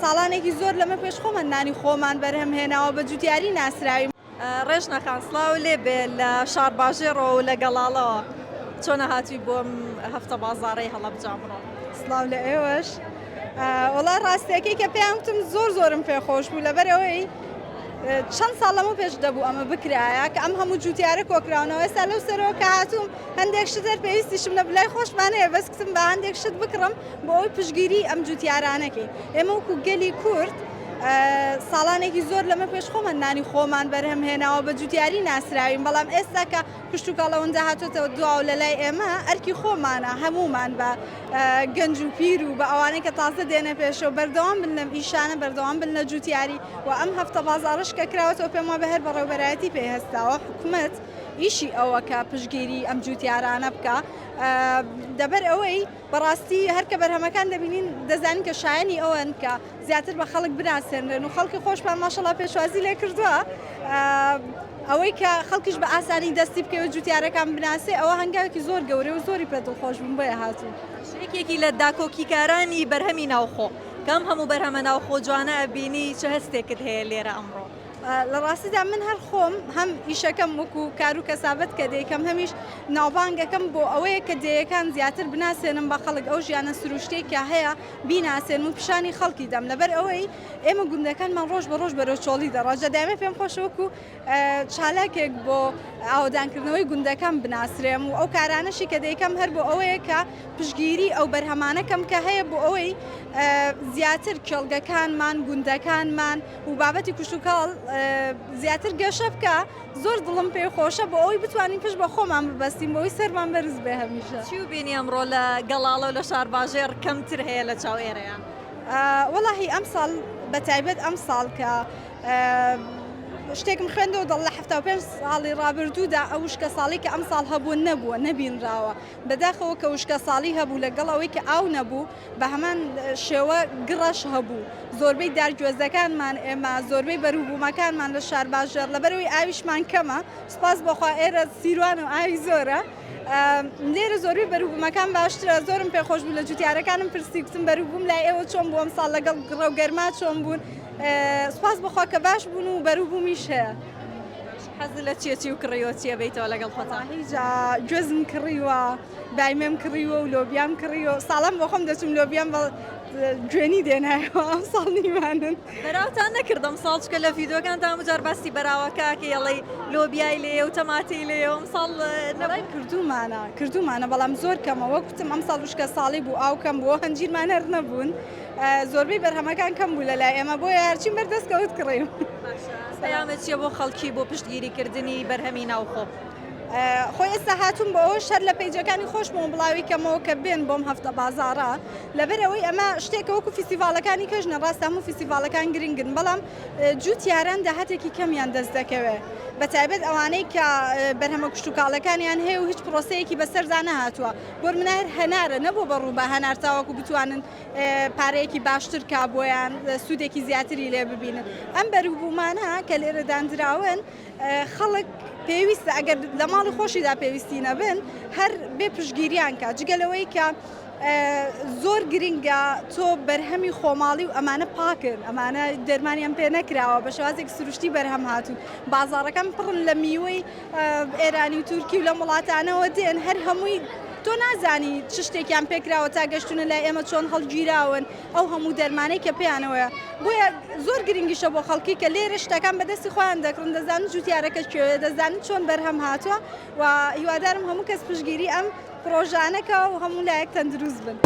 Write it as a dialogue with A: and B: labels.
A: ساڵانێکی زۆر لەمە پێش خۆمان نانی خۆمان بەرهەم هێناوە بە جوتیاری ناسراوین.
B: ڕێژنە خان سڵاو لێ بێ لە شارباژێڕەوە و لە گەڵاڵەوە چۆنە هاتووی بۆ ئەم هەفتە بازاڕەی هەڵەبجە ئەمڕۆ؟
A: سڵاو لە ئێوەش. وەڵا ڕاستیەکەی کە پێیان وتم زۆر زۆرم پێ خۆش بوو لەبەر ئەوەی چەند ساڵ لەمە پێش دەبوو ئەمە بکرایە کە ئەم هەموو جوتیارە کۆکراونەوە ئێستا لەو سەرەوە کە هاتووم هەندێک شت هەر پێویستیشم لە بلای خۆشمان هەیە بەس کتم بە هەندێک شت بکڕم بۆ ئەوەی پشتگیری ئەم جوتیارانەکەین ئێمە وەکو گەلی کورد ساڵانێکی زۆر لەمە پێش خۆمان نانی خۆمان بەرهەم هێناوە بە جوتیاری ناسراوین بەڵام ئێستا کە کشتوکاڵ ئەوەندە هاتۆتەوە دواوە لە لای ئێمە ئەرکی خۆمانە هەموومان بە گەنج و پیر و بە ئەوانەی کە تازە دێنە پێشەوە بەردەوام بن لەم ئیشانە بەردەوام بن لە جوتیاری و ئەم هەفتە بازاڕش کە کراوەتەوە پێم وابێ هەر بەڕێوبەرایەتی پێی هەستاوە حکومەت ئیشی ئەوە کە پشتگیری ئەم جوتیارانە بکا دەبەر ئەوەی بەڕاستی هەر کە بەرهەمەکان دەبینین دەزانین کە شایەنی ئەوەن کە زیاتر بە خەڵک بناسێنرێن و خەڵکی خۆشمان ماشەڵا پێشوازی لێ کردووە ئەوەی کە خەڵکیش بە ئاسانی دەستی بکەوێت جوتیارەکان بناسێ ئەوە هەنگاوێکی زۆر گەورە و زۆری پێ دڵخۆش بووم بۆیە هاتووم.
B: یەکێکی لە داکۆکیکارانی بەرهەمی ناوخۆ کە ئەم هەموو بەرهەمە ناوخۆ جوانە ئەبینی چ هەستێکت هەیە لێرە ئەمڕۆ؟
A: لە ڕاستیدا من هەر خۆم هەم ئیشەکەم وەکو کار و کەسابەت کە دەیکەم هەمیش ناوبانگەکەم بۆ ئەوەیە کە دێیەکان زیاتر بناسێنم بە خەڵک ئەو ژیانە سروشتیەی کە هەیە بیناسێنم و پیشانی خەڵکی دەم لەبەر ئەوەی ئێمە گوندەکانمان ڕۆژ بە ڕۆژ بەرەو چۆڵی دەڕوا جا دایمە پێم خۆشە وەکو چالاکێک بۆ ئاوەدانکردنەوەی گوندەکان بناسرێم و ئەو کارانەشی کە دەیکەم هەر بۆ ئەوەیە کە پشتگیری ئەو بەرهەمانە کەم کە هەیە بۆ ئەوەی زیاتر کێڵگەکانمان گوندەکانمان و بابەتی کشتوکاڵ زیاتر گەشە بکە زۆر دڵم پێ خۆشە بۆ ئەوەی بتوانین پشت بە خۆمان ببەستین بۆ ئەوەی سەرمان بەرز بێ هەمیشە.
B: چی بینی ئەمڕۆ لە گەڵاڵە و لە شارباژێڕ کەمتر هەیە لە چاو ئێرەیا؟
A: وەڵاهی ئەمساڵ بە تایبەت ئەمساڵ کە شتێکم خوێندەوە دەڵ لە 75 ساڵی ڕابردوودا ئەو وشکە ساڵی کە ئەمساڵ هەبووە نەبووە نەبینراوە بەداخەوە کە وشکە ساڵی هەبوو لەگەڵ ئەوەی کە ئاو نەبوو بە هەمان شێوە گڕەش هەبوو زۆربەی دارگوێزەکانمان ئێمە زۆربەی بەروبوومەکانمان لە شارباژێڕ لەبەرئەوەی ئاویشمان کەمە سوپاس بۆخوا ئێرە سیروانە و ئاوی زۆرە لێرە زۆربەی بەروبوومەکان باشترە زۆرم پێخۆش بوو لە جوتیارەکانم پرسی گوتم بەروبووم لای ئێوە چۆن بوو ئەمساڵ لەگەڵ گڕە و گەرما چۆن بوون سوپاس بۆخوا کە باش بوون و بەروبوومیش هەیە.
B: حەزت لە چیە چی و کڕیوە چیە بەیتەوە لەگەڵ خۆتا؟
A: هیچ گوێزم کڕیوە بایمێم کڕیوە و لۆبیام کڕیوە ساڵان بۆ خۆم دەچوم لۆبیام بە جوێنی دێنایەوە ئەم ساڵ نیمانن.
B: بەراوتان نەکرد ئەمساڵ چکە لە ڤیدۆکان تا هەموو جار باسی بەراوەکە ئەکەی ئەڵێی لۆبیای لێیە و تەماتەی لێیە و ئەمساڵ نەبوو؟
A: کردوومانە کردوومانە بەڵام زۆر کەمە وەک وتم ئەمساڵ وشکە ساڵی بوو ئاو کەم بوو هەنجیرمان هەر نەبوون زۆربەی بەرهەمەکان کەم بوو لەلای ئێمە بۆیە هەرچیم بەردەست کەوت کڕیم.
B: باشە پەیامت چیە بۆ خەڵکی بۆ پشتگیری کردنی بەرهەمی ناوخۆ؟
A: خۆی ئێستا هاتووم بۆ ئەوەش هەر لە پەیجەکانی خۆشمەوە بڵاوی کەمەوە کە بێن بۆم هەفتە بازاڕە لەبەر ئەوەی ئەمە شتێکە وەکو فیستیڤاڵەکانی کەش نە ڕاستە هەموو فیستیڤاڵەکان گرنگن بەڵام جووتیاران داهاتێکی کەمیان دەست دەکەوێت بە تایبەت ئەوانەی کە بەرهەمە کشتوکاڵەکانیان هەیە و هیچ پرۆسەیەکی بەسەردا نەهاتووە بۆ نمونە هەر هەنارە نەبوو بە ڕووبە هەنار تاوەکو بتوانن پارەیەکی باشتر کا بۆیان سوودێکی زیاتری لێ ببینن ئەم بەروبوومانە کە لێرە داندراون خەڵک پێویستە ئەگەر لە ماڵی خۆشیدا پێویستی نەبن هەر بێ پشتگیریان کا جگە لەوەی کە زۆر گرنگە تۆ بەرهەمی خۆماڵی و ئەمانە پاکن ئەمانە دەرمانیان پێ نەکراوە بە شێوازێک سروشتی بەرهەم هاتوون بازاڕەکان پڕن لە میوەی ئێرانی و تورکی و لەم وڵاتانەوە دێن هەر هەمووی تۆ نازانی چ شتێکیان پێکراوە تا گەشتونە لای ئێمە چۆن هەڵگیراون ئەو هەموو دەرمانەی کە پێیانەوەیە بۆیە زۆر گرنگیشە بۆ خەڵکی کە لێرە شتەکان بەدەستی خۆیان دەکڕن دەزانن جوتیارەکە کوێیە دەزانن چۆن بەرهەم هاتووە و هیوادارم هەموو کەس پشتگیری ئەم پڕۆژانە کا و هەموو لایەک تەندروست بن.